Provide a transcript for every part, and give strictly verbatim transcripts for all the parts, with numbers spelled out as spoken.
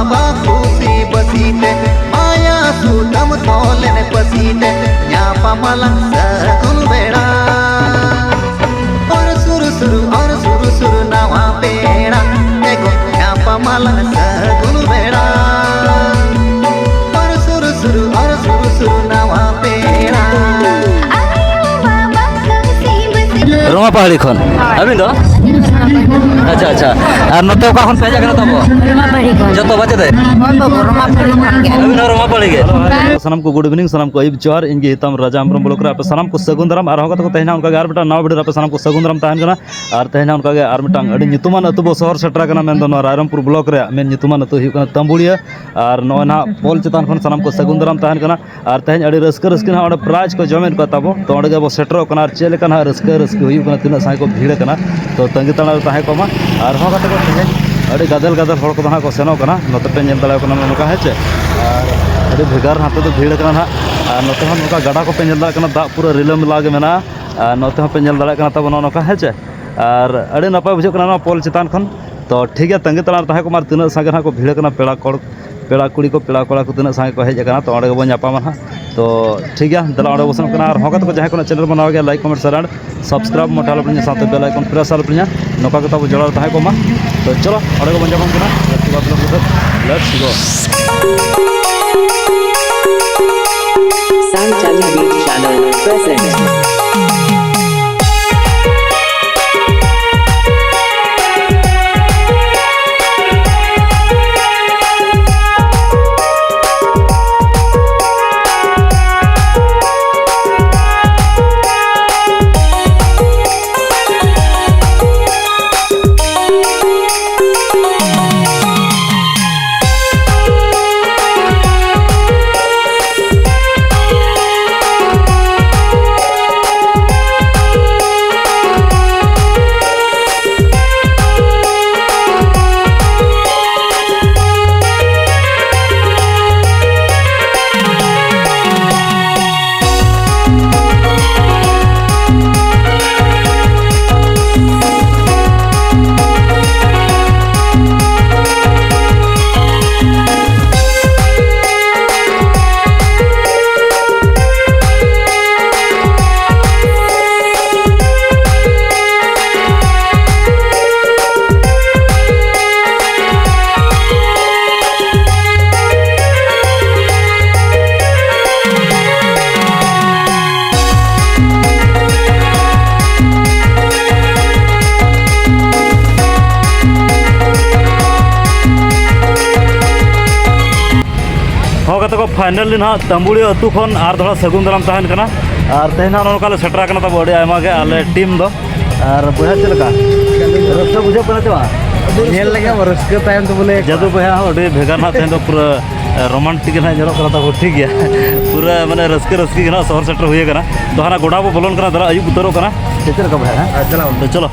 ᱵᱟᱵᱟ ᱠᱩᱥᱤ ᱵᱟᱹᱥᱤ ᱛᱮ, ᱢᱟᱭᱟ ᱥᱩᱛᱟᱹᱢ ᱛᱚᱞᱮᱱ ᱯᱟᱹᱥᱤ ᱛᱮ, ᱧᱟᱯᱟᱢ ᱟᱞᱟᱝ ᱥᱟᱹᱜᱩᱱ ᱵᱮᱲᱟ᱾ ᱚᱨ ᱥᱩᱨ ᱥᱩᱨ, ᱚᱨ ᱥᱩᱨ ᱥᱩᱨ ᱱᱟᱣᱟ ᱯᱮᱲᱟ, ᱮᱜᱳ ᱧᱟᱯᱟᱢ ᱟᱞᱟᱝ ᱥᱟᱹᱜᱩᱱ ᱵᱮᱲᱟ᱾ ᱚᱨ ᱥᱩᱨ ᱥᱩᱨ, ᱚᱨ ᱥᱩᱨ ᱥᱩᱨ ᱱᱟᱣᱟ ᱯᱮᱲᱟ᱾ ᱨᱚᱢᱟ ᱯᱟᱦᱟᱲᱤ ᱠᱷᱚᱱ᱾ ᱟᱹᱵᱤᱱ ᱫᱚ? ᱟᱪᱪᱷᱟ, ᱟᱪᱪᱷᱟ᱾ ᱟᱨ ᱱᱚᱛᱮ ᱚᱠᱟ ᱠᱷᱚᱱ ᱯᱮ ᱦᱮᱡ ᱟᱠᱟᱱᱟ ᱛᱟᱵᱚ? ᱨᱚᱢᱟ ᱯᱟᱦᱟᱲᱤ ᱠᱷᱚᱱ᱾ ᱡᱚᱛᱚ ᱵᱟᱪᱮ ᱛᱮ? ᱦᱳᱭ ᱵᱟᱵᱟ, ᱨᱚᱢᱟ ᱯᱟᱦᱟᱲᱤ ᱠᱷᱚᱱ ᱜᱮ᱾ ᱟᱹᱵᱤᱱ ᱦᱚᱸ ᱨᱚᱢᱟ ᱯᱟᱦᱟᱲᱤ ᱜᱮ? ᱥᱟᱱᱟᱢ ᱠᱚ good evening, ᱥᱟᱱᱟᱢ ᱠᱚ ᱟᱹᱭᱩᱵ ᱡᱚᱦᱟᱨ, ᱤᱧ ᱜᱮ ᱦᱤᱛᱟᱢ ᱨᱟᱡᱟ ᱦᱮᱢᱵᱨᱚᱢ ᱵᱞᱚᱠ ᱨᱮ ᱟᱯᱮ ᱥᱟᱱᱟᱢ ᱠᱚ ᱥᱟᱹᱜᱩᱱ ᱫᱟᱨᱟᱢ᱾ ᱟᱨ ᱦᱚᱸ ᱠᱟᱛᱮ ᱠᱚ ᱛᱮᱦᱮᱧ ᱚᱱᱠᱟ ᱜᱮ ᱟᱨ ᱢᱤᱫᱴᱟᱝ ᱱᱟᱣᱟ video ᱨᱮ ᱟᱯᱮ ᱥᱟᱱᱟᱢ ᱠᱚ ᱥᱟᱹᱜᱩᱱ ᱫᱟᱨᱟᱢ ᱛᱟᱦᱮᱱ ᱠᱟᱱᱟ᱾ ᱟᱨ ᱛᱮᱦᱮᱧ ᱚᱱᱠᱟ ᱜᱮ ᱟᱨ ᱢᱤᱫᱴᱟᱝ ᱟᱹᱰᱤ ᱧᱩᱛᱩᱢᱟᱱ ᱟᱹᱛᱩ ᱵᱚ ᱥᱚᱦᱚᱨ ᱥᱮᱴᱮᱨ ᱟᱠᱟᱱᱟ, ᱢᱮᱱᱫᱚ ᱱᱚᱣᱟ ᱨᱟᱭᱨᱚᱝᱯᱩᱨ ᱵᱞᱚᱠ ᱨᱮᱭᱟᱜ ᱢᱮᱱ ᱧᱩᱛᱩᱢᱟᱱ ᱟᱹᱛᱩ ᱦᱩᱭᱩᱜ ᱠᱟᱱᱟ ᱛᱟᱹᱢᱵᱩᱲᱤᱭᱟᱹ᱾ ᱟᱨ ᱱᱚᱜᱼᱚᱭ ᱱᱟᱦᱟᱜ ᱯᱳᱞ ᱪᱮᱛᱟᱱ ᱠᱷᱚᱱ ᱥᱟᱱᱟᱢ ᱠᱚ ᱥᱟᱹᱜᱩᱱ ᱫᱟᱨᱟᱢ ᱛᱟᱦᱮᱱ ᱠᱟᱱᱟ᱾ ᱟᱨ ᱛᱮᱦᱮᱧ ᱟᱹᱰᱤ ᱨᱟᱹᱥᱠᱟᱹ ᱨᱟᱹᱥᱠᱟᱹ ᱱᱟᱦᱟᱜ ᱚᱸᱰᱮ prize ᱠᱚ ᱡᱚᱢᱮᱫ ᱠᱚᱣᱟ ᱛᱟᱵᱚ᱾ ᱛᱚ ᱚᱸᱰᱮ ᱜᱮ ᱟᱵᱚ ᱥᱮᱴᱮᱨᱚᱜ ᱠᱟᱱᱟ᱾ ᱟᱨ ᱪᱮᱫ ᱞᱮᱠᱟ ᱱᱟᱦᱟᱜ ᱨᱟᱹᱥᱠᱟᱹ ᱨᱟᱹᱥᱠᱤ ᱦᱩᱭᱩᱜ ᱠᱟᱱᱟ, ᱛᱤᱱᱟᱹᱜ ᱥᱟᱸᱜᱮ ᱠᱚ ᱵᱷᱤᱲ ᱟᱠᱟᱱᱟ, ᱛᱚ ᱛᱟᱺᱜᱤ ᱛᱟᱲᱟᱜ ᱨᱮ ᱛᱟᱦᱮᱸ ᱠᱚᱜ ᱢᱟ᱾ ᱟᱨ ᱦᱚᱸ ᱜᱟᱛᱮ ᱠᱚ, ᱛᱮᱦᱮᱧ ᱟᱹᱰᱤ ᱜᱟᱫᱮᱞ ᱜᱟᱫᱮᱞ ᱦᱚᱲ ᱠᱚᱫᱚ ᱱᱟᱦᱟᱜ ᱠᱚ ᱥᱮᱱᱚᱜ ᱠᱟᱱᱟ᱾ ᱱᱚᱛᱮ ᱯᱮ ᱧᱮᱞ ᱫᱟᱲᱮᱭᱟᱜ ᱠᱟᱱᱟ ᱱᱚᱜᱼᱚ ᱱᱚᱝᱠᱟ, ᱦᱮᱸ ᱪᱮ? ᱟᱨ ᱟᱹᱰᱤ ᱵᱷᱮᱜᱟᱨ ᱱᱚᱛᱮ ᱫᱚ ᱵᱷᱤᱲ ᱟᱠᱟᱱᱟ ᱱᱟᱦᱟᱜ᱾ ᱟᱨ ᱱᱚᱛᱮ ᱦᱚᱸ ᱱᱚᱝᱠᱟ ᱜᱟᱰᱟ ᱠᱚᱯᱮ ᱧᱮᱞ ᱫᱟᱲᱮᱭᱟᱜ ᱠᱟᱱᱟ, ᱫᱟᱜ ᱯᱩᱨᱟᱹ ᱨᱤᱞᱟᱹᱢᱟᱞᱟ ᱜᱮ ᱢᱮᱱᱟᱜᱼᱟ᱾ ᱟᱨ ᱱᱚᱛᱮ ᱦᱚᱸᱯᱮ ᱧᱮᱞ ᱫᱟᱲᱮᱭᱟᱜ ᱠᱟᱱᱟ ᱛᱟᱵᱚ ᱱᱚᱜᱼᱚ ᱱᱚᱝᱠᱟ, ᱦᱮᱸ ᱪᱮ? ᱟᱨ ᱟᱹᱰᱤ ᱱᱟᱯᱟᱭ ᱵᱩᱡᱷᱟᱹᱜ ᱠᱟᱱᱟ ᱱᱚᱣᱟ ᱯᱳᱞ ᱪᱮᱛᱟᱱ ᱠᱷᱚᱱ᱾ ᱛᱚ ᱴᱷᱤᱠ ᱜᱮᱭᱟ, ᱛᱟᱺᱜᱤ ᱛᱟᱲᱟᱜ ᱨᱮ ᱛᱟᱦᱮᱸ ᱠᱚᱜ ᱢᱟ᱾ ᱟᱨ ᱛᱤᱱᱟᱹᱜ ᱥᱟᱸᱜᱮ ᱱᱟᱦᱟᱜ ᱠᱚ ᱵᱷᱤᱲ ᱟᱠᱟᱱᱟ, ᱯᱮᱲᱟ ᱠᱚ, ᱯᱮᱲᱟ ᱠᱩᱲᱤ ᱠᱚ, ᱯᱮᱲᱟ ᱠᱚᱲᱟ ᱠᱚ ᱛᱤᱱᱟᱹᱜ ᱥᱟᱸᱜᱮ ᱠᱚ ᱦᱮᱡ ᱟᱠᱟᱱᱟ, ᱛᱚ ᱚᱸᱰᱮ ᱜᱮᱵᱚᱱ ᱧᱟᱯᱟᱢᱟ ᱱᱟᱦᱟᱜ᱾ ᱛᱚ ᱴᱷᱤᱠ ᱜᱮᱭᱟ, ᱫᱮᱞᱟ ᱚᱸᱰᱮ ᱵᱚᱱ ᱥᱮᱱᱚᱜ ᱠᱟᱱᱟ᱾ ᱟᱨ ᱦᱚᱸ ᱜᱟᱛᱮ ᱠᱚ ᱡᱟᱦᱟᱸᱭ ᱠᱚ channel ᱵᱚᱱ ᱱᱟᱣᱟ ᱜᱮᱭᱟ, like, comment, share and subscribe ᱢᱚᱴᱷᱮ ᱟᱞᱚᱯᱮ ᱦᱤᱲᱤᱧᱟ, ᱥᱟᱶᱛᱮ bell icon press ᱟᱞᱚᱯᱮ ᱦᱤᱲᱤᱧᱟ᱾ ᱱᱚᱝᱠᱟ ᱜᱮ ᱛᱟᱵᱚ ᱡᱚᱲᱟᱣ ᱨᱮ ᱛᱟᱦᱮᱸ ᱠᱚᱜ ᱢᱟ᱾ ᱛᱚ ᱪᱚᱞᱚ, ᱚᱸᱰᱮ ᱜᱮᱵᱚᱱ ᱧᱟᱯᱟᱢ ᱠᱟᱱᱟ᱾ Let's go. Sound Challenge Beat Channel presents. ᱛᱟᱠᱚ finally ᱱᱟᱦᱟᱜ ᱛᱟᱢᱵᱩᱲᱤᱭᱟᱹ ᱟᱹᱛᱩ ᱠᱷᱚᱱ ᱟᱨ ᱫᱚᱦᱲᱟ ᱥᱟᱹᱜᱩᱱ ᱫᱟᱨᱟᱢ ᱛᱟᱦᱮᱱ ᱠᱟᱱᱟ᱾ ᱟᱨ ᱛᱮᱦᱮᱧ ᱱᱟᱦᱟᱜ ᱱᱚᱝᱠᱟ ᱞᱮ ᱥᱮᱴᱮᱨ ᱟᱠᱟᱱᱟ ᱛᱟᱵᱚ ᱟᱹᱰᱤ ᱟᱭᱢᱟ ᱜᱮ ᱟᱞᱮ team ᱫᱚ᱾ ᱟᱨ ᱵᱚᱭᱦᱟ, ᱪᱮᱫ ᱞᱮᱠᱟ ᱨᱟᱹᱥᱠᱟᱹ ᱵᱩᱡᱷᱟᱹᱜ ᱠᱟᱱᱟ ᱪᱮ ᱵᱟᱝ? ᱧᱮᱞ ᱞᱮᱜᱮ ᱨᱟᱹᱥᱠᱟᱹ ᱛᱟᱭᱚᱢ ᱛᱮ ᱵᱚᱞᱮ᱾ ᱡᱟᱫᱩ ᱵᱚᱭᱦᱟ ᱦᱚᱸ ᱟᱹᱰᱤ ᱵᱷᱮᱜᱟᱨ ᱱᱟᱦᱟᱜ ᱛᱮᱦᱮᱧ ᱫᱚ ᱯᱩᱨᱟᱹ romantic ᱜᱮ ᱱᱟᱦᱟᱜ ᱧᱮᱞᱚᱜ ᱠᱟᱱᱟ ᱛᱟᱵᱚ, ᱴᱷᱤᱠ ᱜᱮᱭᱟ᱾ ᱯᱩᱨᱟᱹ ᱢᱟᱱᱮ ᱨᱟᱹᱥᱠᱟᱹ ᱨᱟᱹᱥᱠᱟᱹ ᱜᱮ ᱱᱟᱦᱟᱜ ᱥᱚᱦᱚᱨ ᱥᱮᱴᱮᱨ ᱦᱩᱭ ᱟᱠᱟᱱᱟ᱾ ᱛᱚ ᱦᱟᱱᱟ ᱜᱚᱰᱟ ᱵᱚ ᱵᱚᱞᱚᱱ ᱠᱟᱱᱟ, ᱫᱮᱞᱟ ᱟᱹᱭᱩᱵ ᱩᱛᱟᱹᱨᱚᱜ ᱠᱟᱱᱟ᱾ ᱪᱮᱫ ᱞᱮᱠᱟ ᱵᱚᱭᱦᱟ, ᱦᱮᱸ? ᱦᱮᱸ, ᱪᱟᱞᱟᱣ᱾ ᱛᱚ ᱪᱚᱞᱚ᱾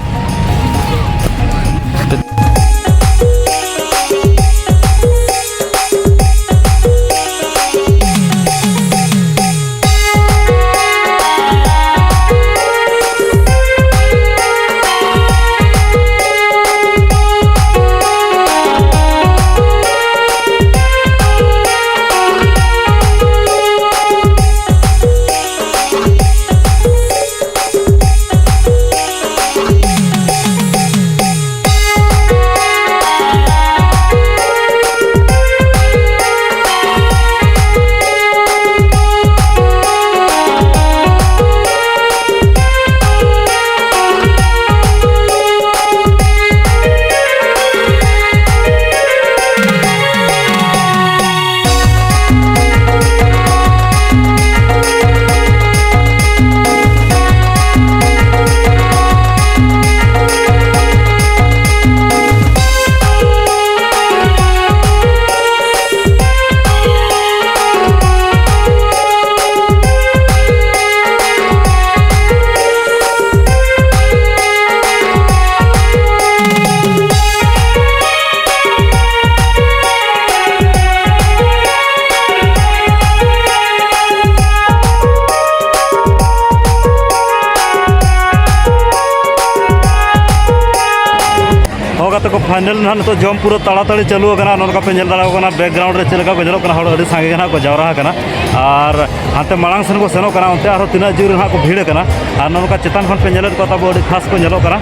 ᱦᱚᱸ ᱜᱟᱛᱮ ᱠᱚ, final ᱱᱟᱦᱟᱜ ᱱᱤᱛᱚᱜ ᱡᱚᱢ ᱯᱩᱨᱟᱹ ᱛᱟᱲᱟᱛᱟᱲᱤ ᱪᱟᱹᱞᱩ ᱟᱠᱟᱱᱟ᱾ ᱱᱚᱜᱼᱚ ᱱᱚᱝᱠᱟ ᱯᱮ ᱧᱮᱞ ᱫᱟᱲᱮᱭᱟᱠᱚ ᱠᱟᱱᱟ, background ᱨᱮ ᱪᱮᱫ ᱞᱮᱠᱟ ᱠᱚ ᱧᱮᱞᱚᱜ ᱠᱟᱱᱟ, ᱦᱚᱲ ᱟᱹᱰᱤ ᱥᱟᱸᱜᱮ ᱜᱮ ᱱᱟᱦᱟᱜ ᱠᱚ ᱡᱟᱣᱨᱟ ᱟᱠᱟᱱᱟ᱾ ᱟᱨ ᱦᱟᱱᱛᱮ ᱢᱟᱲᱟᱝ ᱥᱮᱱ ᱠᱚ ᱥᱮᱱᱚᱜ ᱠᱟᱱᱟ, ᱚᱱᱛᱮ ᱟᱨᱦᱚᱸ ᱛᱤᱱᱟᱹᱜ ᱡᱳᱨ ᱱᱟᱦᱟᱜ ᱠᱚ ᱵᱷᱤᱲ ᱟᱠᱟᱱᱟ᱾ ᱟᱨ ᱱᱚᱜᱼᱚ ᱱᱚᱝᱠᱟ ᱪᱮᱛᱟᱱ ᱠᱷᱚᱱ ᱯᱮ ᱧᱮᱞᱮᱫ ᱠᱚᱣᱟ, ᱛᱟᱵᱚ ᱟᱹᱰᱤ ᱠᱷᱟᱥ ᱠᱚ ᱧᱮᱞᱚᱜ ᱠᱟᱱᱟ,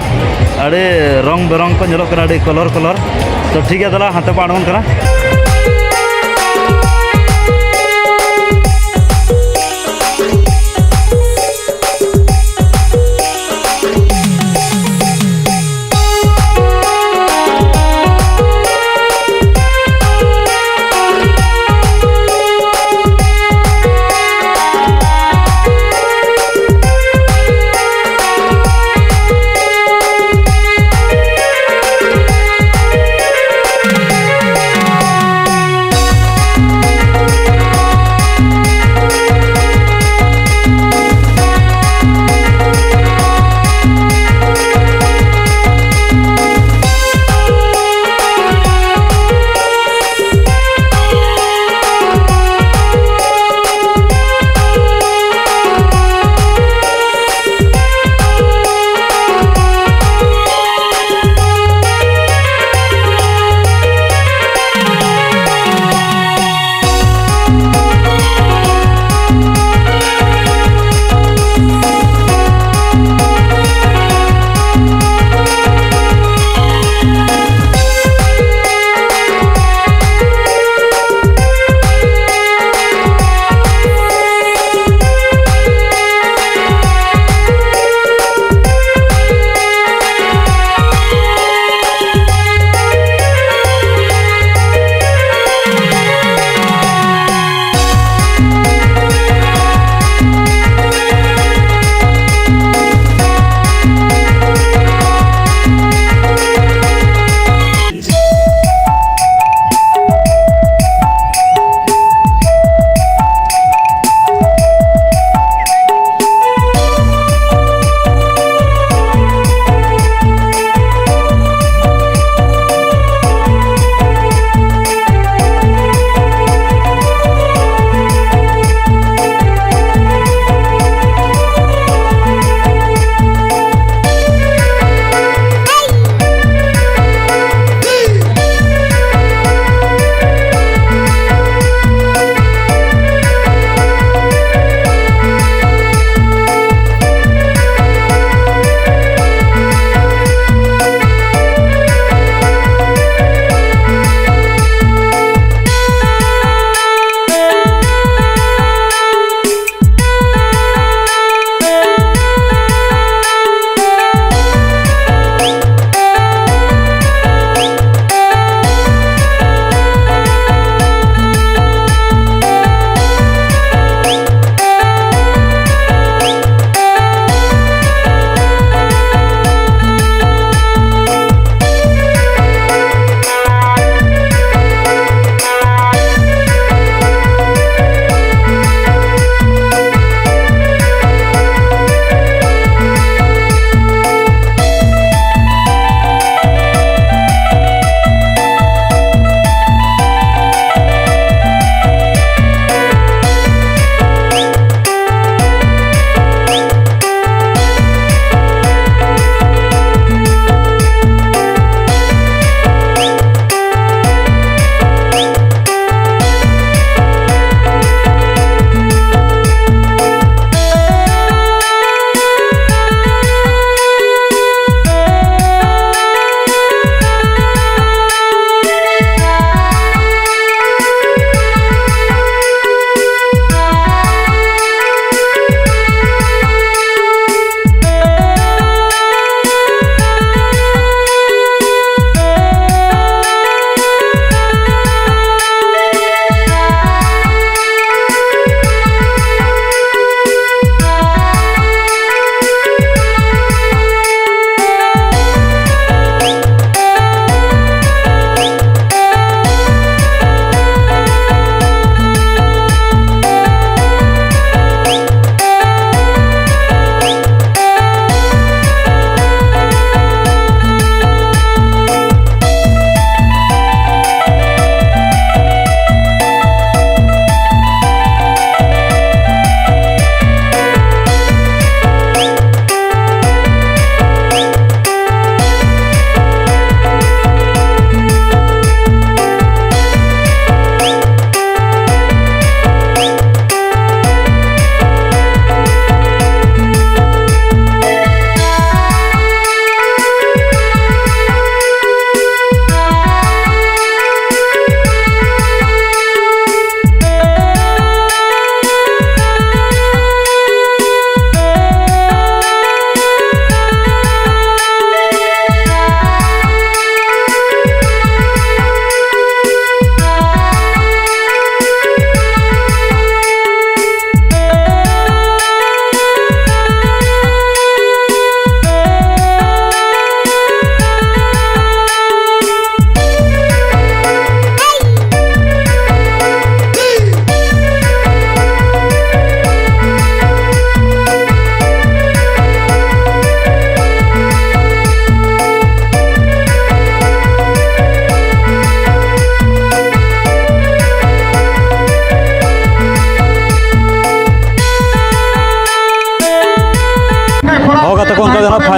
ᱟᱹᱰᱤ ᱨᱚᱝ ᱵᱮᱨᱚᱝ ᱠᱚ ᱧᱮᱞᱚᱜ ᱠᱟᱱᱟ, ᱟᱹᱰᱤ colour colour᱾ ᱛᱚ ᱴᱷᱤᱠ ᱜᱮᱭᱟ, ᱫᱮᱞᱟ ᱦᱟᱱᱛᱮ ᱵᱚᱱ ᱟᱬᱜᱚᱱ ᱠᱟᱱᱟ᱾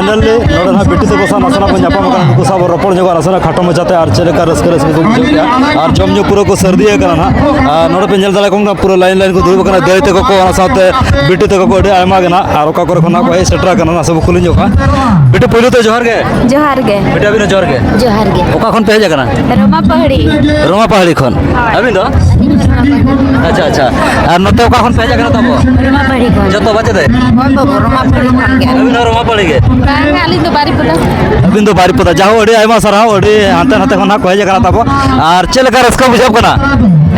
ᱱᱚᱰᱮ ᱱᱟᱦᱟᱜ ᱵᱤᱴᱤ ᱛᱟᱠᱚ ᱥᱟᱶ ᱱᱟᱥᱮᱱᱟᱜ ᱵᱚᱱ ᱧᱟᱯᱟᱢ ᱟᱠᱟᱱᱟ, ᱩᱱᱠᱩ ᱥᱟᱶ ᱵᱚᱱ ᱨᱚᱯᱚᱲ ᱧᱚᱜᱼᱟ ᱱᱟᱥᱮᱱᱟᱜ ᱠᱷᱟᱴᱚ ᱢᱟᱪᱷᱟᱛᱮ, ᱟᱨ ᱪᱮᱫ ᱞᱮᱠᱟ ᱨᱟᱹᱥᱠᱟᱹ ᱨᱟᱹᱥᱠᱟᱹ ᱠᱚ ᱵᱩᱡᱷᱟᱹᱣ ᱠᱮᱜᱼᱟ᱾ ᱟᱨ ᱡᱚᱢ ᱧᱩ ᱯᱩᱨᱟᱹ ᱠᱚ ᱥᱟᱹᱨᱫᱤ ᱟᱠᱟᱱᱟ ᱱᱟᱦᱟᱜ᱾ ᱟᱨ ᱱᱚᱰᱮ ᱯᱮ ᱧᱮᱞ ᱫᱟᱲᱮᱭᱟᱜ ᱠᱟᱱᱟ, ᱯᱩᱨᱟᱹ ᱞᱟᱭᱤᱱ ᱞᱟᱭᱤᱱ ᱠᱚ ᱫᱩᱲᱩᱵ ᱟᱠᱟᱱᱟ, ᱫᱟᱹᱭ ᱛᱟᱠᱚ ᱠᱚ, ᱚᱱᱟ ᱥᱟᱶᱛᱮ ᱵᱤᱴᱤ ᱛᱟᱠᱚ ᱠᱚ ᱟᱹᱰᱤ ᱟᱭᱢᱟ ᱜᱮ ᱱᱟᱦᱟᱜ᱾ ᱟᱨ ᱚᱠᱟ ᱠᱚᱨᱮ ᱠᱷᱚᱱ ᱱᱟᱦᱟᱜ ᱠᱚ ᱦᱮᱡ ᱥᱮᱴᱮᱨ ᱟᱠᱟᱱᱟ, ᱱᱟᱥᱮ ᱵᱚ ᱠᱩᱞᱤ ᱧᱚᱜ ᱠᱚᱣᱟ᱾ ᱵᱤᱴᱤ, ᱯᱩᱭᱞᱩ ᱛᱮ ᱡᱚᱦᱟᱨ ᱜᱮ᱾ ᱡᱚᱦᱟᱨ ᱜᱮ᱾ ᱵᱤᱴᱤ, ᱟᱹᱵᱤᱱ ᱦᱚᱸ ᱡᱚᱦᱟᱨ ᱜᱮ᱾ ᱡᱚᱦᱟᱨ ᱜᱮ᱾ ᱚᱠᱟ ᱠᱷᱚᱱ ᱯᱮ ᱦᱮᱡ ᱟᱠᱟᱱᱟ? ᱨᱚᱢᱟ ᱯᱟᱦᱟᱲᱤ᱾ ᱨᱚᱢᱟ ᱯᱟᱦᱟᱲᱤ ᱠᱷᱚᱱ᱾ ᱦᱳᱭ᱾ ᱟᱹᱵᱤᱱ ᱫᱚ? ᱟᱹᱞᱤᱧ ᱦᱚᱸ ᱨᱚᱢᱟ ᱯᱟᱦᱟᱲᱤ᱾ ᱟᱪᱪᱷᱟ, ᱟᱪᱪᱷᱟ᱾ ᱟᱨ ᱱᱚᱛᱮ ᱚᱠᱟ ᱠᱷᱚᱱ ᱯᱮ ᱦᱮᱡ ᱟᱠᱟᱱᱟ ᱛᱟᱵᱚ? ᱨᱚᱢᱟ ᱯᱟᱦᱟᱲᱤ ᱠᱷᱚᱱ᱾ ᱡᱚᱛᱚ ᱵᱟᱪᱮ ᱫᱮ? ᱦᱳᱭ ᱵᱟᱹᱵᱩ, ᱨᱚᱢᱟ ᱯᱟᱦᱟᱲᱤ ᱠᱷᱚᱱ ᱜᱮ᱾ ᱟᱹᱵᱤᱱ ᱦᱚᱸ ᱨᱚᱢᱟ ᱯᱟᱦᱟᱲᱤ ᱜᱮ? ᱵᱟᱝ, ᱟᱹᱞᱤᱧ ᱫᱚ ᱵᱟᱨᱤᱯᱟᱫᱟ᱾ ᱟᱹᱵᱤᱱ ᱫᱚ ᱵᱟᱨᱤᱯᱟᱫᱟ᱾ ᱡᱟᱦᱳ, ᱟᱹᱰᱤ ᱟᱭᱢᱟ ᱥᱟᱨᱦᱟᱣ, ᱟᱹᱰᱤ ᱦᱟᱱᱛᱮ ᱱᱟᱛᱮ ᱠᱷᱚᱱ ᱦᱟᱸᱜ ᱠᱚ ᱦᱮᱡ ᱟᱠᱟᱱᱟ ᱛᱟᱵᱚ᱾ ᱟᱨ ᱪᱮᱫ ᱞᱮᱠᱟ ᱨᱟᱹᱥᱠᱟᱹ ᱵᱩᱡᱷᱟᱹᱜ ᱠᱟᱱᱟ?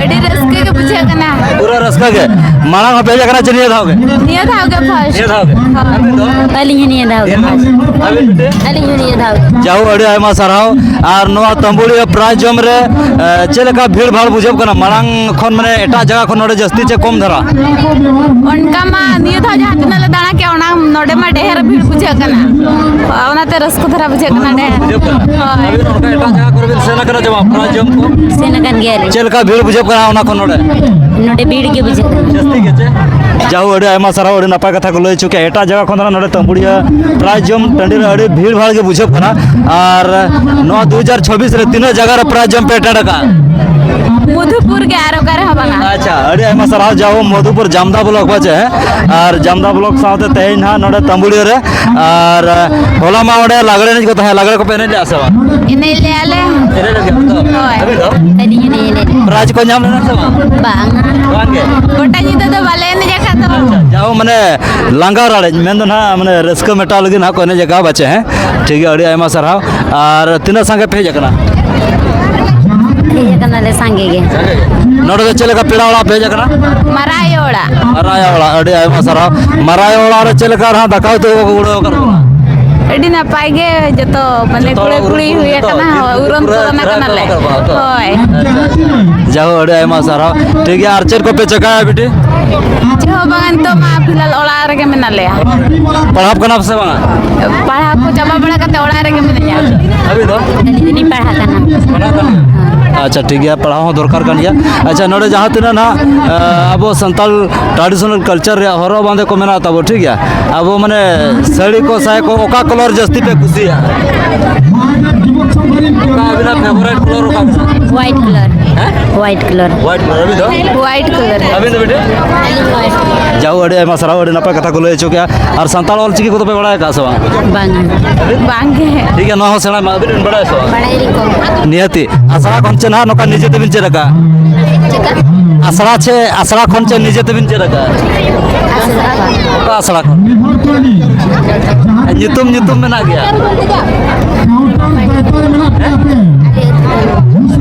ᱟᱹᱰᱤ ᱨᱟᱹᱥᱠᱟᱹ ᱜᱮ ᱵᱩᱡᱷᱟᱹᱜ ᱠᱟᱱᱟ᱾ ᱯᱩᱨᱟᱹ ᱨᱟᱹᱥᱠᱟᱹ ᱜᱮ᱾ ᱢᱟᱲᱟᱝ ᱦᱚᱸᱯᱮ ᱦᱮᱡ ᱟᱠᱟᱱᱟ ᱪᱮ ᱱᱤᱭᱟᱹ ᱫᱷᱟᱣ ᱜᱮ? ᱱᱤᱭᱟᱹ ᱫᱷᱟᱣ ᱜᱮ first᱾ ᱱᱤᱭᱟᱹ ᱫᱷᱟᱣ ᱜᱮ? ᱦᱳᱭ᱾ ᱟᱹᱵᱤᱱ ᱫᱚ? ᱟᱹᱞᱤᱧ ᱦᱚᱸ ᱱᱤᱭᱟᱹ ᱫᱷᱟᱣ ᱜᱮ᱾ ᱱᱤᱭᱟᱹ ᱫᱷᱟᱣ ᱜᱮ᱾ ᱟᱹᱵᱤᱱ ᱫᱚ? ᱟᱹᱞᱤᱧ ᱦᱚᱸ ᱱᱤᱭᱟᱹ ᱫᱷᱟᱣ ᱜᱮ᱾ ᱡᱟᱦᱳ, ᱟᱹᱰᱤ ᱟᱭᱢᱟ ᱥᱟᱨᱦᱟᱣ᱾ ᱟᱨ ᱱᱚᱣᱟ ᱛᱟᱹᱢᱵᱩᱲᱤᱭᱟᱹ prize ᱡᱚᱢ ᱨᱮ, ᱮ, ᱪᱮᱫ ᱞᱮᱠᱟ ᱵᱷᱤᱲ ᱵᱷᱟᱲ ᱵᱩᱡᱷᱟᱹᱜ ᱠᱟᱱᱟ? ᱢᱟᱲᱟᱝ ᱠᱷᱚᱱ ᱢᱟᱱᱮ ᱮᱴᱟᱜ ᱡᱟᱭᱜᱟ ᱠᱷᱚᱱ ᱱᱚᱰᱮ ᱡᱟᱹᱥᱛᱤ ᱪᱮ ᱠᱚᱢ ᱫᱷᱟᱨᱟ? ᱚᱱᱠᱟ ᱢᱟ ᱱᱤᱭᱟᱹ ᱫᱷᱟᱣ ᱡᱟᱦᱟᱸ ᱛᱤᱱᱟᱹᱜ ᱞᱮ ᱫᱟᱬᱟ ᱠᱮᱜᱼᱟ, ᱚᱱᱟ ᱱᱚᱰᱮ ᱢᱟ ᱰᱷᱮᱨ ᱵᱷᱤᱲ ᱵᱩᱡᱷᱟᱹᱜ ᱠᱟᱱᱟ᱾ ᱚᱱᱟᱛᱮ ᱨᱟᱹᱥᱠᱟᱹ ᱫᱷᱟᱨᱟ ᱵᱩᱡᱷᱟᱹᱜ ᱠᱟᱱᱟ ᱰᱷᱮᱨ᱾ ᱵᱩᱡᱷᱟᱹᱜ ᱠᱟᱱᱟ᱾ ᱦᱳᱭ᱾ ᱟᱹᱵᱤᱱ ᱚᱱᱠᱟ ᱮᱴᱟᱜ ᱡᱟᱭᱜᱟ ᱠᱚᱨᱮ ᱵᱤᱱ ᱥᱮᱱ ᱟᱠᱟᱱᱟ ᱪᱮ ᱵᱟᱝ prize ᱡᱚᱢ ᱠᱚ? ᱥᱮᱱ ᱟᱠᱟᱱ ᱜᱮᱭᱟᱞᱤᱧ᱾ ᱪᱮᱫ ᱞᱮᱠᱟ ᱵᱷᱤᱲ ᱵᱩᱡᱷᱟᱹᱜ ᱠᱟᱱᱟ ᱚᱱᱟ ᱠᱷᱚᱱ ᱱᱚᱰᱮ? ᱱᱚᱰᱮ ᱵᱷᱤᱲ ᱜᱮ ᱵᱩᱡᱷᱟᱹᱜ ᱠᱟᱱᱟ᱾ ᱡᱟᱹᱥᱛᱤ ᱜᱮ ᱪᱮ? ᱡᱟᱦᱳ, ᱟᱹᱰᱤ ᱟᱭᱢᱟ ᱥᱟᱨᱦᱟᱣ, ᱟᱹᱰᱤ ᱱᱟᱯᱟᱭ ᱠᱟᱛᱷᱟ ᱠᱚ ᱞᱟᱹᱭ ᱦᱚᱪᱚ ᱠᱮᱜᱼᱟ᱾ ᱮᱴᱟᱜ ᱡᱟᱭᱜᱟ ᱠᱷᱚᱱ ᱫᱚ ᱱᱚᱰᱮ ᱛᱟᱹᱢᱵᱩᱲᱤᱭᱟᱹ prize ᱡᱚᱢ ᱴᱟᱺᱰᱤ ᱨᱮ ᱟᱹᱰᱤ ᱵᱷᱤᱲ ᱵᱷᱟᱲ ᱜᱮ ᱵᱩᱡᱷᱟᱹᱜ ᱠᱟᱱᱟ᱾ ᱟᱨ ᱱᱚᱣᱟ ᱫᱩ ᱦᱟᱡᱟᱨ ᱪᱷᱟᱵᱵᱤᱥ ᱨᱮ ᱛᱤᱱᱟᱹᱜ ᱡᱟᱭᱜᱟ ᱨᱮ prize ᱡᱚᱢ ᱯᱮ attend ᱟᱠᱟᱫᱼᱟ? ᱢᱚᱫᱷᱩᱯᱩᱨ ᱜᱮ, ᱟᱨ ᱚᱠᱟ ᱨᱮᱦᱚᱸ ᱵᱟᱝᱟ᱾ ᱟᱪᱪᱷᱟ, ᱟᱹᱰᱤ ᱟᱭᱢᱟ ᱥᱟᱨᱦᱟᱣ᱾ ᱡᱟᱦᱳ, ᱢᱚᱫᱷᱩᱯᱩᱨ ᱡᱟᱢᱫᱟ block ᱵᱟᱪᱮ, ᱦᱮᱸ? ᱟᱨ ᱡᱟᱢᱫᱟ block ᱥᱟᱶᱛᱮ ᱛᱮᱦᱮᱧ ᱱᱟᱦᱟᱜ ᱱᱚᱰᱮ ᱛᱟᱹᱢᱵᱩᱲᱤᱭᱟᱹ ᱨᱮ᱾ ᱟᱨ ᱦᱚᱞᱟ ᱢᱟ ᱚᱸᱰᱮ ᱞᱟᱜᱽᱲᱮ ᱮᱱᱮᱡ ᱠᱚ ᱛᱟᱦᱮᱸ, ᱞᱟᱜᱽᱲᱮ ᱠᱚᱯᱮ ᱮᱱᱮᱡ ᱞᱮᱜᱼᱟ ᱥᱮ ᱵᱟᱝ? ᱮᱱᱮᱡ ᱞᱮᱜᱼᱟ ᱞᱮ᱾ ᱮᱱᱮᱡ ᱞᱮᱜ ᱜᱮᱭᱟ ᱯᱮ ᱛᱚ? ᱦᱳᱭ᱾ ᱟᱹᱵᱤᱱ ᱫᱚ? ᱟᱹᱞᱤᱧ ᱦᱚᱸᱞᱤᱧ ᱮᱱᱮᱡ ᱞᱮᱜᱼᱟ᱾ Prize ᱠᱚ ᱧᱟᱢ ᱞᱮᱱᱟ ᱥᱮ ᱵᱟᱝ? ᱵᱟᱝ᱾ ᱵᱟᱝ ᱜᱮ? ᱜᱚᱴᱟ ᱧᱤᱫᱟᱹ ᱫᱚ ᱵᱟᱞᱮ ᱮᱱᱮᱡ ᱟᱠᱟᱫ ᱫᱚ᱾ ᱟᱪᱪᱷᱟ, ᱡᱟᱦᱳ, ᱢᱟᱱᱮ ᱞᱟᱸᱜᱟ ᱨᱟᱲᱮᱡ ᱢᱮᱱᱫᱚ ᱱᱟᱦᱟᱜ, ᱢᱟᱱᱮ ᱨᱟᱹᱥᱠᱟᱹ ᱢᱮᱴᱟᱣ ᱞᱟᱹᱜᱤᱫ ᱱᱟᱦᱟᱜ ᱠᱚ ᱮᱱᱮᱡ ᱟᱠᱟᱫᱼᱟ ᱵᱟᱪᱮ, ᱦᱮᱸ? ᱴᱷᱤᱠ ᱜᱮᱭᱟ, ᱟᱹᱰᱤ ᱟᱭᱢᱟ ᱥᱟᱨᱦᱟᱣ᱾ ᱟᱨ ᱛᱤᱱᱟᱹᱜ ᱥᱟᱸᱜᱮ ᱯᱮ ᱦᱮᱡ ᱟᱠᱟᱱᱟ? ᱦᱮᱡ ᱟᱠᱟᱱᱟᱞᱮ ᱥᱟᱸᱜᱮ ᱜᱮ᱾ ᱱᱚᱰᱮ ᱫᱚ ᱪᱮᱫ ᱞᱮᱠᱟ ᱯᱮᱲᱟ ᱚᱲᱟᱜ ᱯᱮ ᱦᱮᱡ ᱟᱠᱟᱱᱟ? ᱢᱟᱨᱟᱭ ᱚᱲᱟᱜ᱾ ᱢᱟᱨᱟᱭ ᱚᱲᱟᱜ, ᱟᱹᱰᱤ ᱟᱭᱢᱟ ᱥᱟᱨᱦᱟᱣ᱾ ᱢᱟᱨᱟᱭ ᱚᱲᱟᱜ ᱨᱮ ᱪᱮᱫ ᱞᱮᱠᱟ ᱱᱟᱦᱟᱜ ᱫᱟᱠᱟ ᱩᱛᱩ ᱠᱚ ᱩᱲᱟᱹᱣ ᱟᱠᱟᱫ ᱠᱚᱣᱟ? ᱟᱹᱰᱤ ᱱᱟᱯᱟᱭ ᱜᱮ ᱡᱚᱛᱚ, ᱢᱟᱱᱮ ᱡᱚᱛᱚ ᱠᱩᱲᱟᱹ ᱦᱚᱲ ᱠᱩᱲᱤ ᱩᱨᱩᱢ ᱦᱩᱭ ᱡᱚᱛᱚ ᱟᱠᱟᱱᱟ, ᱦᱳᱭ, ᱩᱨᱩᱢ ᱯᱩᱨᱟᱹ ᱛᱩᱨᱩᱢ ᱪᱮᱦᱨᱟ ᱟᱠᱟᱱᱟᱞᱮ᱾ ᱠᱚ ᱨᱟᱠᱟᱵ ᱠᱟᱜᱼᱟ ᱛᱚ? ᱦᱳᱭ᱾ ᱟᱪᱪᱷᱟ, ᱟᱪᱪᱷᱟ, ᱟᱪᱪᱷᱟ᱾ ᱡᱟᱦᱳ, ᱟᱹᱰᱤ ᱟᱭᱢᱟ ᱥᱟᱨᱦᱟᱣ᱾ ᱴᱷᱤᱠ ᱜᱮᱭᱟ, ᱟᱨ ᱪᱮᱫ ᱠᱚᱯᱮ ᱪᱮᱠᱟᱭᱟ ᱵᱤᱴᱤ? ᱪᱮᱫ ᱦᱚᱸ ᱵᱟᱝ, ᱱᱤᱛᱚᱜ ᱢᱟ ᱯᱷᱤᱞᱦᱟᱞ ᱚᱲᱟᱜ ᱨᱮᱜᱮ ᱢᱮᱱᱟᱜ ᱞᱮᱭᱟ᱾ ᱯᱟᱲᱦᱟᱣ ᱠᱟᱱᱟ ᱯᱮ ᱥᱮ ᱵᱟᱝᱟ? ᱯᱟᱲᱦᱟᱣ ᱠᱚ ᱪᱟᱵᱟ ᱵᱟᱲᱟ ᱠᱟᱛᱮ ᱚᱲᱟᱜ ᱨᱮᱜᱮ ᱢᱮᱱᱟᱜ ᱞᱮᱭᱟ᱾ ᱟᱹᱵᱤᱱ ᱫᱚ? ᱟᱹᱞᱤᱧ ᱫᱚᱞᱤᱧ ᱯᱟᱲᱦᱟᱜ ᱠᱟᱱᱟ᱾ ᱯᱟᱲᱦᱟᱜ ᱠᱟᱱᱟ? ᱟᱪᱪᱷᱟ, ᱴᱷᱤᱠ ᱜᱮᱭᱟ, ᱯᱟᱲᱦᱟᱣ ᱦᱚᱸ ᱫᱚᱨᱠᱟᱨ ᱠᱟᱱ ᱜᱮᱭᱟ᱾ ᱟᱪᱪᱷᱟ, ᱱᱚᱰᱮ ᱡᱟᱦᱟᱸ ᱛᱤᱱᱟᱹᱜ ᱱᱟᱦᱟᱜ, ᱮ, ᱟᱵᱚ ᱥᱟᱱᱛᱟᱲ traditional culture ᱨᱮᱭᱟᱜ ᱦᱚᱨᱚᱜ ᱵᱟᱸᱫᱮ ᱠᱚ ᱢᱮᱱᱟᱜ ᱛᱟᱵᱚ, ᱴᱷᱤᱠ ᱜᱮᱭᱟ? ᱟᱵᱚ ᱢᱟᱱᱮ ᱥᱟᱹᱲᱤ ᱠᱚ, ᱥᱟᱭᱟ ᱠᱚ, ᱚᱠᱟ colour ᱡᱟᱹᱥᱛᱤ ᱯᱮ ᱠᱩᱥᱤᱭᱟᱜᱼᱟ? ᱚᱠᱟ ᱟᱹᱵᱤᱱᱟᱜ favourite colour ᱚᱠᱟ ᱠᱟᱱᱟ? White colour᱾ ᱦᱮᱸ? White colour᱾ White colour᱾ ᱟᱹᱵᱤᱱ ᱫᱚ? White colour᱾ ᱟᱹᱵᱤᱱ ᱫᱚ ᱵᱤᱴᱤ? ᱡᱟᱣ, ᱟᱹᱰᱤ ᱟᱭᱢᱟ ᱥᱟᱨᱦᱟᱣ, ᱟᱹᱰᱤ ᱱᱟᱯᱟᱭ ᱠᱟᱛᱷᱟ ᱠᱚ ᱞᱟᱹᱭ ᱦᱚᱪᱚ ᱠᱮᱜᱼᱟ᱾ ᱟᱨ ᱥᱟᱱᱛᱟᱲ ᱚᱞ ᱪᱤᱠᱤ ᱠᱚᱫᱚ ᱯᱮ ᱵᱟᱲᱟᱭ ᱟᱠᱟᱫᱼᱟ ᱥᱮ ᱵᱟᱝ? ᱵᱟᱝᱟ᱾ ᱴᱷᱤᱠ ᱜᱮᱭᱟ, ᱱᱚᱣᱟ ᱦᱚᱸ ᱥᱮᱬᱟᱭ ᱢᱟ᱾ ᱟᱹᱵᱤᱱ ᱵᱤᱱ ᱵᱟᱲᱟᱭᱟ ᱥᱮ ᱵᱟᱝ? ᱵᱟᱲᱟᱭ ᱟᱹᱞᱤᱧ ᱠᱚᱢ᱾ ᱱᱤᱦᱟᱹᱛᱤ᱾ ᱟᱥᱲᱟ ᱠᱷᱚᱱ ᱪᱮ ᱱᱟᱦᱟᱜ ᱱᱚᱝᱠᱟ ᱱᱤᱡᱮ ᱛᱮᱵᱤᱱ ᱪᱮᱫ ᱟᱠᱟᱫᱼᱟ? ᱪᱮᱫᱠᱟ? ᱟᱥᱲᱟ ᱪᱮ, ᱟᱥᱲᱟ ᱠᱷᱚᱱ ᱪᱮ ᱱᱤᱡᱮ ᱛᱮᱵᱤᱱ ᱪᱮᱫ ᱟᱠᱟᱫᱼᱟ? ᱟᱥᱲᱟ ᱠᱷᱚᱱ᱾ ᱚᱠᱟ ᱟᱥᱲᱟ ᱠᱷᱚᱱ? ᱧᱩᱛᱩᱢ, ᱧᱩᱛᱩᱢ ᱢᱮᱱᱟᱜ ᱜᱮᱭᱟ᱾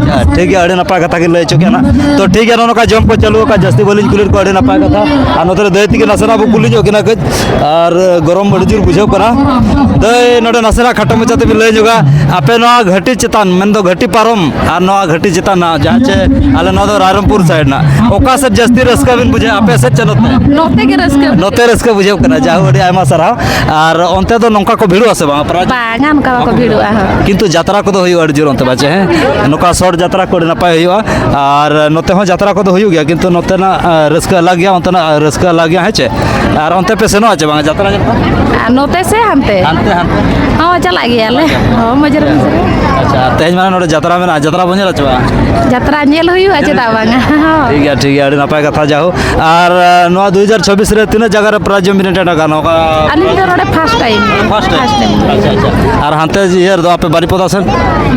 ᱟᱪᱪᱷᱟ, ᱴᱷᱤᱠ ᱜᱮᱭᱟ, ᱟᱹᱰᱤ ᱱᱟᱯᱟᱭ ᱠᱟᱛᱷᱟ ᱜᱮ ᱞᱟᱹᱭ ᱦᱚᱪᱚ ᱠᱮᱫᱟ ᱱᱟᱜ᱾ ᱛᱚ ᱴᱷᱤᱠ ᱜᱮᱭᱟ, ᱱᱚᱜᱼᱚ ᱱᱚᱝᱠᱟ ᱡᱚᱢ ᱠᱚ ᱪᱟᱹᱞᱩ ᱟᱠᱟᱫ, ᱡᱟᱹᱥᱛᱤ ᱵᱟᱹᱞᱤᱧ ᱠᱩᱞᱤ ᱠᱚᱣᱟ, ᱟᱹᱰᱤ ᱱᱟᱯᱟᱭ ᱠᱟᱛᱷᱟ᱾ ᱟᱨ ᱱᱚᱛᱮ ᱨᱮ ᱫᱟᱹᱭ ᱛᱤᱠᱤᱱ ᱱᱟᱥᱮᱱᱟᱜ ᱵᱚ ᱠᱩᱞᱤ ᱧᱚᱜ ᱠᱤᱱᱟ ᱠᱟᱹᱡ, ᱟᱨ ᱜᱚᱨᱚᱢ ᱟᱹᱰᱤ ᱡᱳᱨ ᱵᱩᱡᱷᱟᱹᱜ ᱠᱟᱱᱟ᱾ ᱫᱟᱹᱭ, ᱱᱚᱰᱮ ᱱᱟᱥᱮᱱᱟᱜ ᱠᱷᱟᱴᱚ ᱢᱟᱪᱷᱟ ᱛᱮᱵᱤᱱ ᱞᱟᱹᱭ ᱧᱚᱜᱟ, ᱟᱯᱮ ᱱᱚᱣᱟ ᱜᱷᱟᱹᱴᱤ ᱪᱮᱛᱟᱱ, ᱢᱮᱱᱫᱚ ᱜᱷᱟᱹᱴᱤ ᱯᱟᱨᱚᱢ ᱟᱨ ᱱᱚᱣᱟ ᱜᱷᱟᱹᱴᱤ ᱪᱮᱛᱟᱱ ᱱᱟᱜ, ᱡᱟᱦᱟᱸ ᱪᱮ ᱟᱞᱮ ᱱᱚᱣᱟ ᱫᱚ ᱨᱟᱭᱨᱚᱝᱯᱩᱨ side ᱱᱟᱜ, ᱚᱠᱟ ᱥᱮᱫ ᱡᱟᱹᱥᱛᱤ ᱨᱟᱹᱥᱠᱟᱹ ᱵᱤᱱ ᱵᱩᱡᱷᱟᱹᱣᱟ, ᱟᱯᱮ ᱥᱮᱫ ᱪᱮ ᱱᱚᱛᱮ? ᱱᱚᱛᱮ ᱜᱮ ᱨᱟᱹᱥᱠᱟᱹ᱾ ᱱᱚᱛᱮ ᱨᱟᱹᱥᱠᱟᱹ ᱵᱩᱡᱷᱟᱹᱜ ᱠᱟᱱᱟ᱾ ᱡᱟᱦᱳ, ᱟᱹᱰᱤ ᱟᱭᱢᱟ ᱥᱟᱨᱦᱟᱣ᱾ ᱟᱨ ᱚᱱᱛᱮ ᱫᱚ ᱱᱚᱝᱠᱟ ᱠᱚ ᱵᱷᱤᱲᱚᱜᱼᱟ ᱥᱮ ᱵᱟᱝ? ᱯᱨᱟᱭ ᱵᱟᱝᱟ, ᱚᱱᱠᱟ ᱵᱟᱠᱚ ᱵᱷᱤᱲᱚᱜᱼᱟ, ᱦᱳᱭ᱾ ᱠᱤᱱᱛᱩ ᱡᱟᱛᱨᱟ ᱠᱚᱫᱚ ᱦᱩᱭᱩᱜᱼᱟ ᱟᱹᱰᱤ ᱡᱳᱨ ᱚᱱᱛᱮ ᱵᱟᱪᱮ, ᱦᱮᱸ? ᱱᱚᱝᱠᱟ ᱥᱚᱴ ᱡᱟᱛᱨᱟ ᱠᱚ ᱟᱹᱰᱤ ᱱᱟᱯᱟᱭ ᱦᱩᱭᱩᱜᱼᱟ᱾ ᱟᱨ ᱱᱚᱛᱮ ᱦᱚᱸ ᱡᱟᱛᱨᱟ ᱠᱚᱫᱚ ᱦᱩᱭᱩᱜ ᱜᱮᱭᱟ, ᱠᱤᱱᱛᱩ ᱱᱚᱛᱮᱱᱟᱜ, ᱟᱸ, ᱨᱟᱹᱥᱠᱟᱹ ᱟᱞᱟᱜᱽ ᱜᱮᱭᱟ, ᱚᱱᱛᱮᱱᱟᱜ ᱨᱟᱹᱥᱠᱟᱹ ᱟᱞᱟᱜᱽ ᱜᱮᱭᱟ, ᱦᱮᱸ ᱪᱮ? ᱟᱨ ᱚᱱᱛᱮ ᱯᱮ ᱥᱮᱱᱚᱜᱼᱟ ᱪᱮ ᱵᱟᱝᱟ ᱡᱟᱛᱨᱟ ᱧᱮᱞ ᱠᱚ? ᱟᱨ ᱱᱚᱛᱮ ᱥᱮ ᱦᱟᱱᱛᱮ? ᱦᱟᱱᱛᱮ, ᱦᱟᱱᱛᱮ᱾ ᱦᱚᱸ, ᱪᱟᱞᱟᱜ ᱜᱮᱭᱟᱞᱮ᱾ ᱦᱚᱸ, ᱢᱚᱡᱽ ᱨᱮ ᱢᱚᱡᱽ ᱨᱮ᱾ ᱟᱪᱪᱷᱟ, ᱛᱮᱦᱮᱧ ᱢᱟ ᱱᱚᱰᱮ ᱡᱟᱛᱨᱟ ᱢᱮᱱᱟᱜᱼᱟ, ᱡᱟᱛᱨᱟ ᱵᱚᱱ ᱧᱮᱞᱟ ᱪᱮ ᱵᱟᱝ? ᱡᱟᱛᱨᱟ ᱧᱮᱞ ᱦᱩᱭᱩᱜᱼᱟ, ᱪᱮᱫᱟᱜ ᱵᱟᱝᱟ? ᱦᱳᱭ᱾ ᱴᱷᱤᱠ ᱜᱮᱭᱟ, ᱴᱷᱤᱠ ᱜᱮᱭᱟ, ᱟᱹᱰᱤ ᱱᱟᱯᱟᱭ ᱠᱟᱛᱷᱟ᱾ ᱡᱟᱦᱳ, ᱟᱨ, ᱟᱸ, ᱱᱚᱣᱟ ᱫᱩ ᱦᱟᱡᱟᱨ ᱪᱷᱟᱵᱵᱤᱥ ᱨᱮ ᱛᱤᱱᱟᱹᱜ ᱡᱟᱭᱜᱟ ᱨᱮ prize ᱡᱚᱢ ᱵᱤᱱ attend ᱟᱠᱟᱫᱼᱟ? ᱱᱚᱝᱠᱟ ᱟᱹᱞᱤᱧ ᱫᱚ ᱱᱚᱰᱮ first time᱾ First time? First time᱾ ᱟᱪᱪᱷᱟ, ᱟᱪᱪᱷᱟ᱾ ᱟᱨ ᱦᱟᱱᱛᱮ ᱤᱭᱟᱹ ᱨᱮᱫᱚ ᱟᱯᱮ ᱵᱟᱨᱤᱯᱚᱫᱟ ᱥᱮᱱ?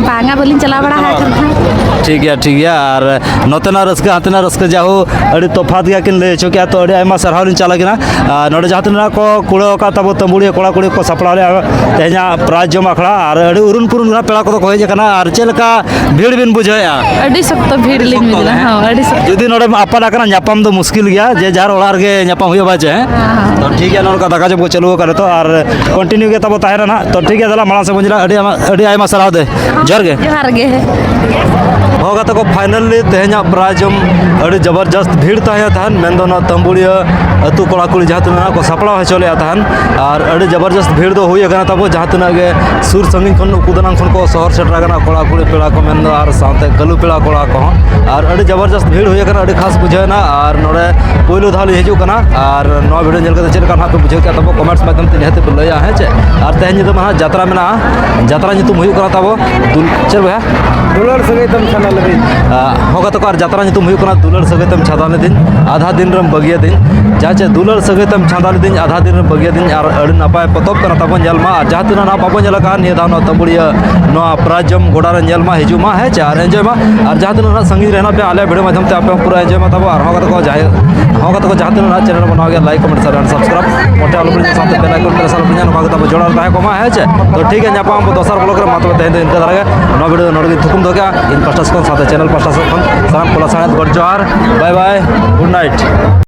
ᱵᱟᱝᱟ, ᱵᱟᱹᱞᱤᱧ ᱪᱟᱞᱟᱣ ᱵᱟᱲᱟ ᱟᱠᱟᱱᱟ᱾ ᱴᱷᱤᱠ ᱜᱮᱭᱟ, ᱴᱷᱤᱠ ᱜᱮᱭᱟ᱾ ᱟᱨ ᱱᱚᱛᱮᱱᱟᱜ ᱨᱟᱹᱥᱠᱟᱹ, ᱦᱟᱱᱛᱮᱱᱟᱜ ᱨᱟᱹᱥᱠᱟᱹ, ᱡᱟᱦᱳ, ᱟᱹᱰᱤ ᱛᱚᱯᱷᱟᱛ ᱜᱮᱭᱟ ᱠᱤᱱ ᱞᱟᱹᱭ ᱦᱚᱪᱚ ᱠᱮᱜᱼᱟ᱾ ᱛᱚ, ᱟᱹᱰᱤ ᱟᱭᱢᱟ ᱥᱟᱨᱦᱟᱣ ᱞᱤᱧ ᱪᱟᱞ ᱟᱹᱠᱤᱱᱟ᱾ ᱟᱨ ᱱᱚᱰᱮ ᱡᱟᱦᱟᱸ ᱛᱤᱱᱟᱹᱜ ᱠᱚ ᱠᱩᱲᱟᱹᱣ ᱟᱠᱟᱫ ᱛᱟᱵᱚ ᱛᱟᱹᱢᱵᱩᱲᱤᱭᱟᱹ ᱠᱚᱲᱟ ᱠᱩᱲᱤ ᱠᱚ ᱥᱟᱯᱲᱟᱣ ᱞᱮᱫᱼᱟ ᱛᱮᱦᱮᱧᱟᱜ prize ᱡᱚᱢ ᱟᱠᱷᱲᱟ, ᱟᱨ ᱟᱹᱰᱤ ᱩᱨᱩᱢ ᱯᱩᱨᱩᱢ ᱨᱮᱱᱟᱜ ᱯᱮᱲᱟ ᱠᱚᱫᱚ ᱠᱚ ᱦᱮᱡ ᱟᱠᱟᱱᱟ᱾ ᱟᱨ ᱪᱮᱫ ᱞᱮᱠᱟ ᱵᱷᱤᱲ ᱵᱤᱱ ᱵᱩᱡᱷᱟᱹᱣᱮᱫᱼᱟ? ᱟᱹᱰᱤ ᱥᱚᱠᱛᱚ ᱵᱷᱤᱲ ᱞᱤᱧ ᱵᱩᱡᱷᱟᱹᱣᱟ᱾ ᱦᱮᱸ, ᱟᱹᱰᱤ ᱥᱚᱠᱛᱚ᱾ ᱡᱩᱫᱤ ᱱᱚᱰᱮᱢ ᱟᱯᱟᱱ ᱟᱠᱟᱱᱟ, ᱧᱟᱯᱟᱢ ᱫᱚ ᱢᱩᱥᱠᱤᱞ ᱜᱮᱭᱟ, ᱡᱮ ᱡᱟᱦᱟᱨ ᱚᱲᱟᱜ ᱨᱮᱜᱮ ᱧᱟᱯᱟᱢ ᱦᱩᱭᱩᱜᱼᱟ, ᱵᱟᱪᱮ, ᱦᱮᱸ? ᱦᱮᱸ, ᱦᱮᱸ᱾ ᱛᱚ, ᱴᱷᱤᱠ ᱜᱮᱭᱟ, ᱱᱚᱰᱮ ᱫᱟᱠᱟ ᱡᱚᱢ ᱠᱚ ᱪᱟᱹᱞᱩ ᱟᱠᱟᱱᱟ᱾ ᱛᱚ, ᱟᱨ continue ᱜᱮ ᱛᱟᱵᱚ ᱛᱟᱦᱮᱱᱟ ᱱᱟᱦᱟᱜ᱾ ᱛᱚ, ᱴᱷᱤᱠ ᱜᱮᱭᱟ, ᱫᱮᱞᱟ ᱢᱟᱲᱟᱝ ᱥᱮᱫ ᱵᱚᱱ ᱪᱟᱞᱟᱜᱼᱟ᱾ ᱟᱹᱰᱤ ᱟᱭᱢᱟ, ᱟᱹᱰᱤ ᱟᱭᱢᱟ ᱥᱟᱨᱦᱟᱣ ᱫᱮ᱾ ᱡᱚᱦᱟᱨ ᱜᱮ᱾ ᱡᱚᱦᱟᱨ ᱜᱮ᱾ ᱦᱚᱸ ᱜᱟᱛᱮ ᱠᱚ, finally ᱛᱮᱦᱮᱧᱟᱜ prize ᱡᱚᱢ ᱟᱹᱰᱤ ᱡᱚᱵᱚᱨᱡᱚᱥᱛ ᱵᱷᱤᱲ ᱛᱟᱦᱮᱸ ᱛᱟᱦᱮᱱ, ᱢᱮᱱᱫᱚ ᱱᱚᱣᱟ ᱛᱟᱹᱢᱵᱩᱲᱤᱭᱟᱹ ᱟᱹᱛᱩ ᱠᱚᱲᱟ ᱠᱩᱲᱤ ᱡᱟᱦᱟᱸ ᱛᱤᱱᱟᱹᱜ ᱠᱚ ᱥᱟᱯᱲᱟᱣ ᱦᱚᱪᱚ ᱞᱮᱫᱼᱟ ᱛᱟᱦᱮᱱ, ᱟᱨ ᱟᱹᱰᱤ ᱡᱚᱵᱚᱨᱡᱚᱥᱛ ᱵᱷᱤᱲ ᱫᱚ ᱦᱩᱭ ᱟᱠᱟᱱᱟ ᱛᱟᱵᱚ, ᱡᱟᱦᱟᱸ ᱛᱤᱱᱟᱹᱜ ᱜᱮ ᱥᱩᱨ ᱥᱟᱺᱜᱤᱧ ᱠᱷᱚᱱ ᱩᱠᱩ ᱫᱟᱱᱟᱝ ᱠᱷᱚᱱ ᱠᱚ ᱥᱚᱦᱚᱨ ᱥᱮᱴᱮᱨ ᱟᱠᱟᱱᱟ, ᱠᱚᱲᱟ ᱠᱩᱲᱤ ᱯᱮᱲᱟ ᱠᱚ ᱢᱮᱱᱫᱚ, ᱟᱨ ᱥᱟᱶᱛᱮ ᱠᱟᱹᱞᱩ ᱯᱮᱲᱟ ᱠᱚᱲᱟ ᱠᱚᱦᱚᱸ, ᱟᱨ ᱟᱹᱰᱤ ᱡᱚᱵᱚᱨᱡᱚᱥᱛ ᱵᱷᱤᱲ ᱦᱩᱭ ᱟᱠᱟᱱᱟ, ᱟᱹᱰᱤ ᱠᱷᱟᱥ ᱵᱩᱡᱷᱟᱹᱣ ᱮᱱᱟ᱾ ᱟᱨ ᱱᱚᱰᱮ ᱯᱳᱭᱞᱳ ᱫᱷᱟᱣ ᱞᱤᱧ ᱦᱤᱡᱩᱜ ᱠᱟᱱᱟ, ᱟᱨ ᱱᱚᱣᱟ video ᱧᱮᱞ ᱠᱟᱛᱮ ᱪᱮᱫ ᱞᱮᱠᱟ ᱱᱟᱦᱟᱜ ᱯᱮ ᱵᱩᱡᱷᱟᱹᱣ ᱠᱮᱫᱟ ᱛᱟᱵᱚ, comments ᱢᱟᱫᱽᱫᱷᱚᱢ ᱛᱮ ᱱᱤᱦᱟᱹᱛ ᱯᱮ ᱞᱟᱹᱭᱟ, ᱦᱮᱸ ᱪᱮ? ᱟᱨ ᱛᱮᱦᱮᱧ ᱧᱤᱫᱟᱹ ᱢᱟ ᱱᱟᱦᱟᱜ ᱡᱟᱛᱨᱟ ᱢᱮᱱᱟᱜᱼᱟ, ᱡᱟᱛᱨᱟ ᱧᱩᱛᱩᱢ ᱦᱩᱭᱩᱜ ᱠᱟᱱᱟ ᱛᱟᱵᱚ ᱫᱩᱞ-, ᱪᱮᱫ ᱵᱚᱭᱦᱟ? ᱫᱩᱞᱟᱹᱲ ᱥᱟᱹᱜᱟᱹᱭ ᱛᱮᱢ ᱪᱷᱟᱰᱟ ᱞᱤᱫᱤᱧ᱾ ᱟᱸ, ᱦᱚᱸ ᱜᱟᱛᱮ ᱠᱚ, ᱟᱨ ᱡᱟᱛᱨᱟ ᱧᱩᱛᱩᱢ ᱦᱩᱭᱩᱜ ᱠᱟᱱᱟ ᱫᱩᱞᱟᱹᱲ ᱥᱟᱹᱜᱟᱹᱭ ᱛᱮᱢ ᱪᱷᱟᱰᱟ ᱞᱤᱫᱤᱧ, ᱟᱫᱷᱟ ᱫᱤᱱ ᱨᱮᱢ ᱵᱟᱹᱜᱤᱭᱟᱫᱤᱧ᱾ ᱡᱟᱦᱟᱸ ᱪᱮ ᱫᱩᱞᱟᱹᱲ ᱥᱟᱹᱜᱟᱹᱭ ᱛᱮᱢ ᱪᱷᱟᱰᱟ ᱞᱤᱫᱤᱧ, ᱟᱫᱷᱟ ᱫᱤᱱ ᱨᱮᱢ ᱵᱟᱹᱜᱤᱭᱟᱫᱤᱧ, ᱟᱨ ᱟᱹᱰᱤ ᱱᱟᱯᱟᱭ ᱯᱚᱛᱚᱵ ᱠᱟᱱᱟ ᱛᱟᱵᱚ, ᱧᱮᱞ ᱢᱟ᱾ ᱟᱨ ᱡᱟᱦᱟᱸ ᱛᱤᱱᱟᱹᱜ ᱱᱟᱦᱟᱜ ᱵᱟᱵᱚ ᱧᱮᱞ ᱟᱠᱟᱫ ᱱᱤᱭᱟᱹ ᱫᱷᱟᱣ ᱱᱚᱣᱟ ᱛᱟᱹᱢᱵᱩᱲᱤᱭᱟᱹ ᱱᱚᱣᱟ prize ᱡᱚᱢ ᱜᱚᱰᱟ ᱨᱮ, ᱧᱮᱞ ᱢᱟ, ᱦᱤᱡᱩᱜ ᱢᱟ, ᱦᱮᱸ ᱪᱮ, ᱟᱨ enjoy ᱢᱟ᱾ ᱟᱨ ᱡᱟᱦᱟᱸ ᱛᱤᱱᱟᱹᱜ ᱱᱟᱦᱟᱜ ᱥᱟᱺᱜᱤᱧ ᱨᱮ ᱦᱮᱱᱟᱜ ᱯᱮᱭᱟ, ᱟᱞᱮᱭᱟᱜ video ᱢᱟᱫᱽᱫᱷᱚᱢ ᱛᱮ ᱟᱯᱮ ᱦᱚᱸ ᱯᱩᱨᱟᱹ enjoy ᱢᱟ ᱛᱟᱵᱚ᱾ ᱟᱨ ᱦᱚᱸ ᱜᱟᱛᱮ ᱠᱚ ᱡᱟᱦᱟᱸᱭ, ᱦᱚᱸ ᱜᱟᱛᱮ ᱠᱚ ᱡᱟᱦᱟᱸ ᱛᱤᱱᱟᱹᱜ ᱱᱟᱦᱟᱜ channel ᱵᱚᱱᱟᱣ ᱜᱮᱭᱟ, like, comment, share and subscribe ᱢᱚᱴᱮ ᱟᱞᱚ ᱯᱮ ᱦᱤᱲᱤᱧᱟ, ᱥᱟᱶᱛᱮ bell icon press ᱟᱞᱚ ᱯᱮ ᱦᱤᱲᱤᱧᱟ, ᱱᱚᱝᱠᱟ ᱜᱮ ᱛᱟᱵᱚ ᱡᱚᱲᱟᱣ ᱨᱮ ᱛᱟᱦᱮᱸ ᱠᱚᱜ ᱢᱟ, ᱦᱮᱸ ᱪᱮ᱾ ᱛᱚ ᱴᱷᱤᱠ ᱜᱮᱭᱟ, ᱧᱟᱯᱟᱢ ᱟᱵᱚ ᱫᱚᱥᱟᱨ vlog ᱨᱮ, ᱢᱟ ᱛᱚᱵᱮ ᱛᱮᱦᱮᱧ ᱫᱚ ᱤᱱᱠᱟᱹ ᱫᱷᱟᱨᱟ ᱜᱮ᱾ ᱱᱚᱣᱟ video ᱫᱚ ᱱᱚᱰᱮ ᱜᱮᱧ ᱛᱷᱩᱠᱩᱢ ᱫᱚᱦᱚ ᱠᱮᱜᱼᱟ᱾ ᱤᱧ ᱯᱟᱥᱴᱟ ᱥᱮᱫ ᱠᱷᱚᱱ, ᱥᱟᱶᱛᱮ channel ᱯᱟᱥᱴᱟ ᱥᱮᱫ ᱠᱷᱚᱱ ᱥᱟᱱᱟᱢ ᱠᱚ ᱞᱟᱥᱟᱲᱦᱮᱫ ᱜᱚᱰ ᱡᱚᱦᱟᱨ, bye bye, good night᱾